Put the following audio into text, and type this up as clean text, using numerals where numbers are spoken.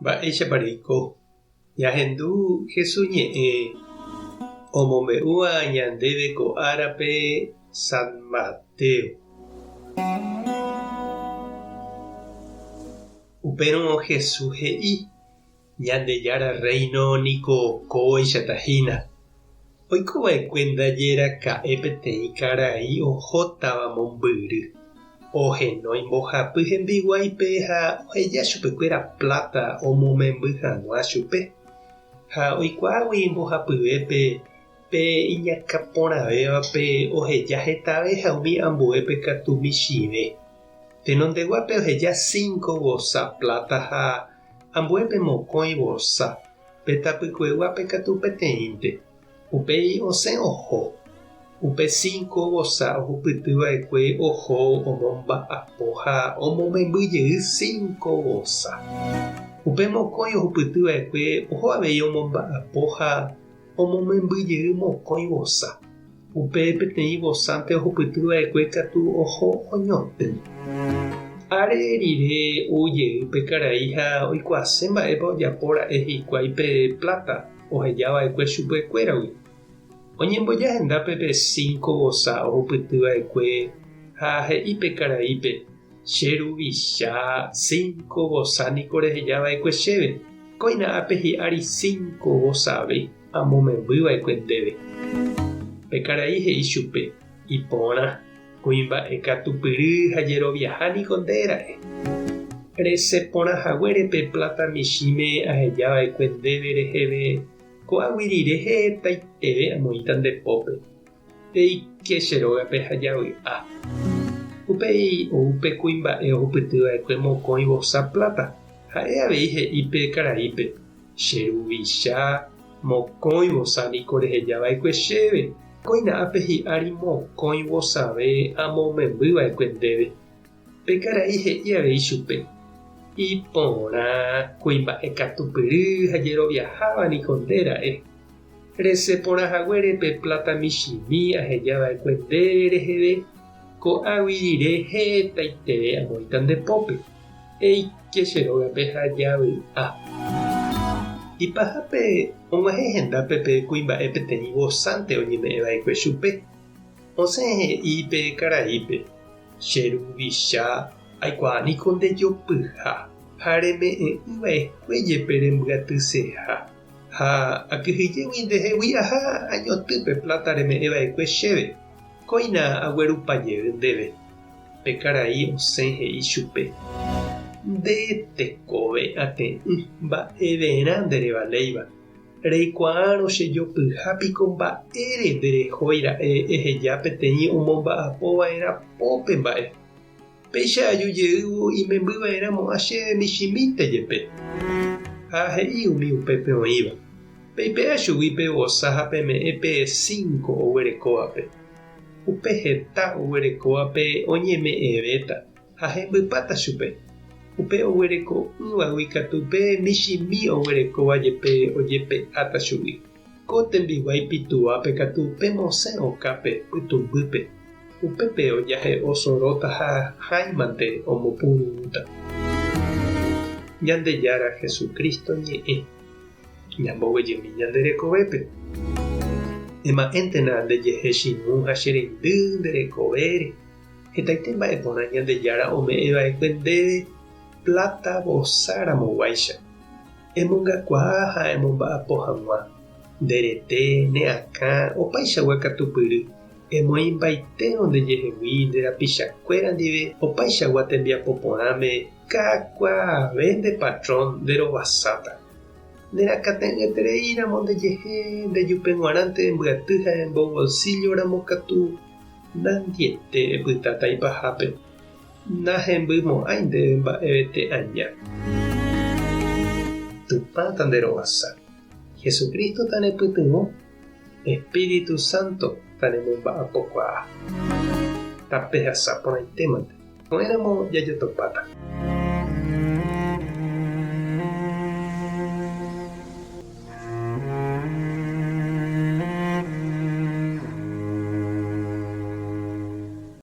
Mba'éichapa reiko? Ñahendu Jesús ñe'ẽ omombe'úva ñandéve ko árape San Mateo. Upérõ Jesús he'i, Ñandejára Rréino niko kóichata hína. Oiko va'ekue ndaje raka'e peteĩ karai ohótava mombyry. Ohenói mbohapy hembiguáipe ha oheja chupekuéra pláta omomemby hag̃ua chupe. Ha oikuaágui mbohapyvépe pe iñakã porãvévape oheja hetave ha umi ambuépe katu michĩve. Tenondeguápe oheja cinco vosa pláta ha ambuépe mokõi vosa, pe tapykueguápe katu peteĩnte. Upéi osẽ oho. Upe cinco vosa ohupyty va'ekue oho omomba'apo ha omomemby jey cinco vosa. Upe mokõi ohupyty va'ekue oho avei omomba'apo ha omomemby jey mokõi vosa. Upe peteĩ vosánte ohupyty va'ekue katu oho oñotỹ. Are rire ou jey pe karai ha oikuaase mba'épa ojapo ra'e hikuái pe pláta oheja va'ekue chupekuéragui. Oñemboja hendápe pe cinco vosa ohupyty va'ekue ha he'i pe karaípe, Che ruvicha, cinco vosa niko reheja va'ekue chéve, kóina ápe hi'ári cinco vosave amomemby va'ekue ndéve. Pe karai he'i chupe, Iporã, kuimba'e katupyry ha jeroviaha niko nde ra'e. Resẽ porã haguére pe pláta michĩme aheja va'ekue ndéve reheve, ko'águi rire hetaiteve amoĩta nde pópe. Peike che rógape ha javy'a. Upéi ou pe kuimba'e ohupyty va'ekue mokõi vosa pláta, ha'e avei he'i pe karaípe, Che ruvicha, mokõi vosa niko reheja va'ekue chéve, kóina ápe hi'ári mokõi vosave amomemby va'ekue ndéve. Pe karai he'i avei chupe, Iporã, kuimba'e katupyry ha jeroviaháva niko nde ra'e. Resẽ porã haguére pe pláta michĩmi aheja va'ekue nde reheve, ko'águi rire hetaiteve amoĩta nde pópe. Eike che rógape ha javy'a. Ipahápe og̃uahẽ hendápe pe kuimba'e peteĩ vosánte oñeme'ẽ va'ekue chupe. Osẽ he'i pe karaípe, Che ruvicha, aikuaa niko nde jopyha ha reme'ẽ'ỹ va'ekue jepe rembyatyseha. Ha akyhyjégui ndehegui aha añoty pe pláta reme'ẽ va'ekue chéve, kóina aguerupa jey ndéve. Pe karai osẽ he'i chupe, Nde tekove ate'ỹ mba'everã nderevaléiva, reikuaárõ che jopyha piko mba'ére nderehói ra'e eheja peteĩ omomba'apo va'erã pópe mba'e. Péicha aju jeývo imemby va'erã mo'ã chéve michĩmínte jepe. Ha he'i umi upépe oĩva, Peipe'a chugui pe vosa ha peme'ẽ pe cinco oguerekóvape. Upe heta oguerekóvape oñeme'ẽvéta ha hembypáta chupe. Upe oguereko'ỹvagui katu pe michĩmi oguerekóva jepe ojepe'áta chugui. Ko tembiguái pituápe katu pemosẽ okápe pytũmbýpe, upépe ojahe'o soróta ha hãimante omopururũta. Ñandejára Jesucristo ñe'ẽ ñamboguejymi ñande rekovépe. Ema'ẽntena ndejehe chimu ha che reindy nde rekovére, hetaite mba'e porã Ñandejára ome'ẽ va'ekue ndéve pláta vosa ramoguáicha. Emongakuaa ha emomba'apo hag̃ua, nde rete, ne akã, opaichagua katupyry, emoĩmbaitérõ ndejehegui nde rapichakuéra ndive opaichagua tembiapo porãme kakuaave nde patrón nde rovasáta. Ne rakate'ỹetereíramo ndejehe ndejupe g̃uarãnte embyaty ha embobolsílloramo katu nandiete epytáta ipahápe. Nahembymo'ãi ndéve mba'evete aña. Tupã tanderovasa. Jesucristo tanepytyvõ, Espíritu Santo tanemomba'apokuaa. Tapehasa porãitémante. Ko'ẽramo jajotopáta.